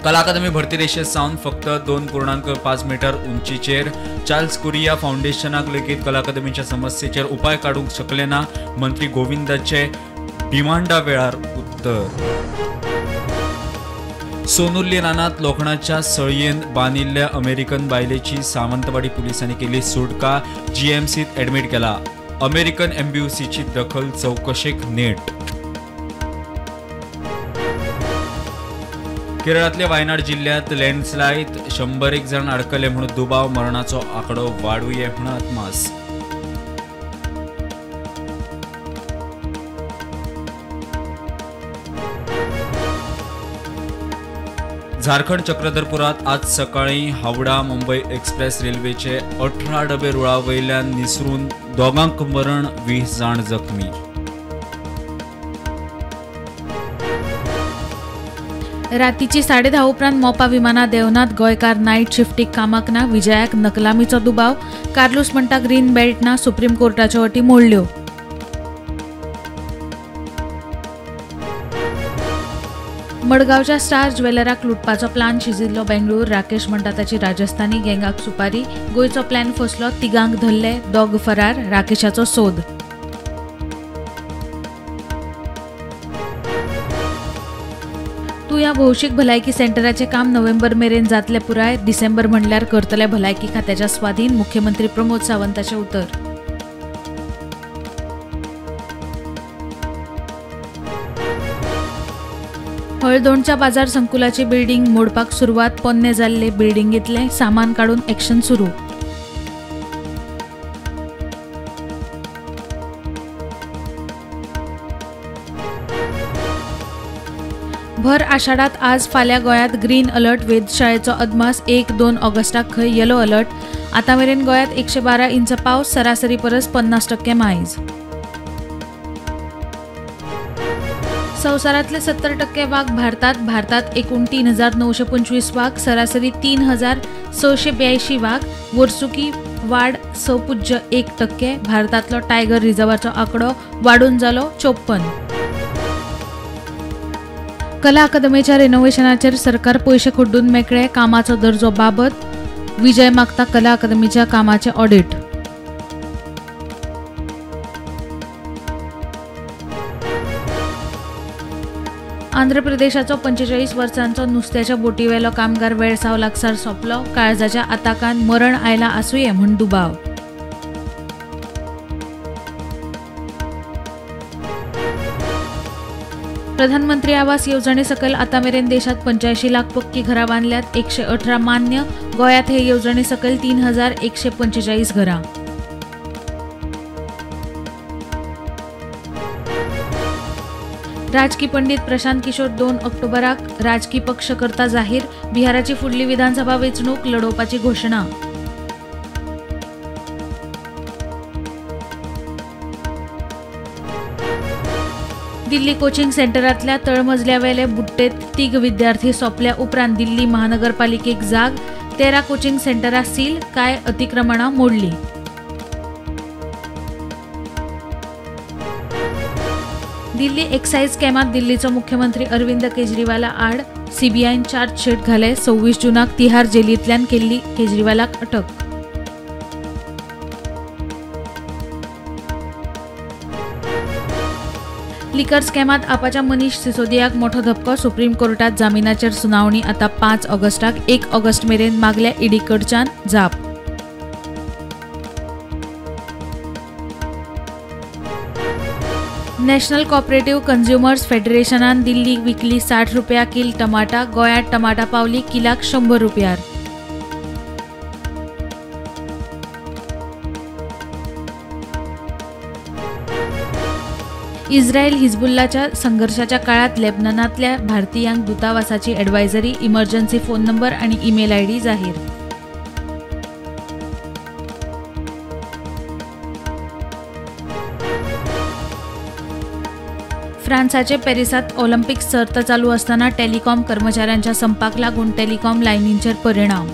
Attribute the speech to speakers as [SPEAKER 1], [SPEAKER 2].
[SPEAKER 1] कला अकादमी भरती रेशे सावन फक्त 2.5 मीटर उंचीचेर चार्ल्स कुरिया फावंडेशनाक लेगीत कला अकादमीच्या समस्येचेर उपाय काडूंक शकले ना, मंत्री गोविंदाचे डिमांडा वेळार उत्तर। सोनुर्ली रानात लोखणाच्या सळयेन बांदिल्ल्या अमेरिकन बायलेची सावंतवाडी पुलिसांनी केली सुटका, जीएमसीत ॲडमिट केला। अमेरिकन एम्ब्युसीची दखल चौकशेक नेट। केरळातल्या वायनाड जिल्ह्यात लँडस्लायड 101 जाण अडकले म्हणून दुबाव, मरणाचो आकडो वाडुये म्हूण अदमास। झारखंड चक्रधरपुरात आज सकाळी हावडा मुंबई एक्सप्रेस रेल्वेचे 18 डबे रुळावयल्यान निसरून दोगांक मरण, 20 जाण जखमी।
[SPEAKER 2] रातीची 10:30 उपरांत मोपा विमानां देवनात, गोंयकार नायट शिफ्टीक कामाक ना, विजयाक नकलामीचो दुबाव, कार्लूस म्हणटा ग्रीन बेल्ट ना, सुप्रीम कोर्टाच्यो अटी मोडल्यो। मडगांवच्या स्टार ज्वेलराक लुटपाचो प्लान शिजिल्लो बेंगळूर, राकेश म्हणटा ताची राजस्थानी गँगाक सुपारी, गोंयचो प्लॅन फसलो, तिगांक धरले, दोग फरार, राकेशाचो सोद। तुया भौशीक भलायकी सेंटराचें काम नोव्हेंबर मेरेन जातलें पुराय, डिसेंबर म्हणल्यार करतले भलायकी खात्याच्या स्वाधीन, मुख्यमंत्री प्रमोद सावंताचें उतर। हळदोणच्या बाजार संकुलाची बिल्डिंग मोडपाक सुरवात, पोन्ने जाल्ले बिल्डिंगेंतलें सामान काडून एक्शन सुरू। भर आषाढात आज फाल्यां गोंयांत ग्रीन अलर्ट, वेधशाळेचो अदमास 1-2 ऑगस्टाक खंय येलो अलर्ट। आतां मेरेन गोंयांत 112 इंच पावस, सरासरी परस 50% मायज। संवसारांतले 70% वाग भारतात, भारतात एकूण 3925 वाग, सरासरी 3682 वाग, वर्सुकी वाड 6.1%। भारतांतलो टायगर रिझर्वाचो आंकडो वाडून जालो 54। कला अकादमीच्या रेनोव्हेशनाचेर सरकार पयशे खड्डून मेकळे, कामाचो दर्जो बाबत, विजय मागता कला अकादमीच्या कामाचें ऑडिट। आंध्र प्रदेशाचो 45 वर्सांचो नुस्त्याच्या बोटीवेलो कामगार वेळसाव लागसार सोंपलो, काळजाच्या आताकान मरण आयला आसुये म्हूण दुबाव। प्रधानमंत्री आवास येवजणे सकयल आतां मेरेन देशात 85 लाख पक्की घरां बांदल्यात, 118 मान्य, गोंयांत हे येवजणे सकयल 3145 घरां। राजकी पंडित प्रशांत किशोर 2 ऑक्टोबराक राजकी पक्ष करता जाहीर, बिहाराची फुडली विधानसभा वेंचणूक लढोवपाची घोशणा। दिल्ली कोचिंग सेंटरांतल्या तळमजल्यावेले बुट्टेत 3 विद्यार्थी सोंपल्या उपरांत दिल्ली महानगरपालिकेक जाग, 13 कोचिंग सेंटरां सील, कांय अतिक्रमणां मोडली। दिल्ली एक्सायज स्कॅमात दिल्लीचो मुख्यमंत्री अरविंद केजरीवाला आड सीबीआयन चार्जशीट घाले, 26 जूनाक तिहार जेलींतल्यान केल्ली केजरीवालाक अटक। लिकर स्कॅमात आपाच्या मनीष सिसोदियाक मोठो धपको, सुप्रीम कोर्टात जामिनाचेर सुनावणी आतां 5 ऑगस्टाक, 1 ऑगस्ट मेरेन मागल्या ईडी कडच्यान जाप। नॅशनल कॉपरेटिव्ह कंझ्युमर्स फेडरेशनान दिल्ली विकली 60 रुपया कील टमाटा, गोंयांत टमाटा पावली किलाक 100 रुपयार। इस्रायल हिजबुल्लाच्या संघर्षाच्या काळात लेबननांतल्या भारतीयांक दूतावासाची ॲडवायझरी, इमर्जन्सी फोन नंबर आणि ईमेल आयडी जाहीर। फ्रान्साचे पॅरिसात ऑलिम्पिक सर्त चालू असताना टेलिकॉम कर्मचाऱ्यांच्या संपाक लागून टेलिकॉम लायनींचेर परिणाम।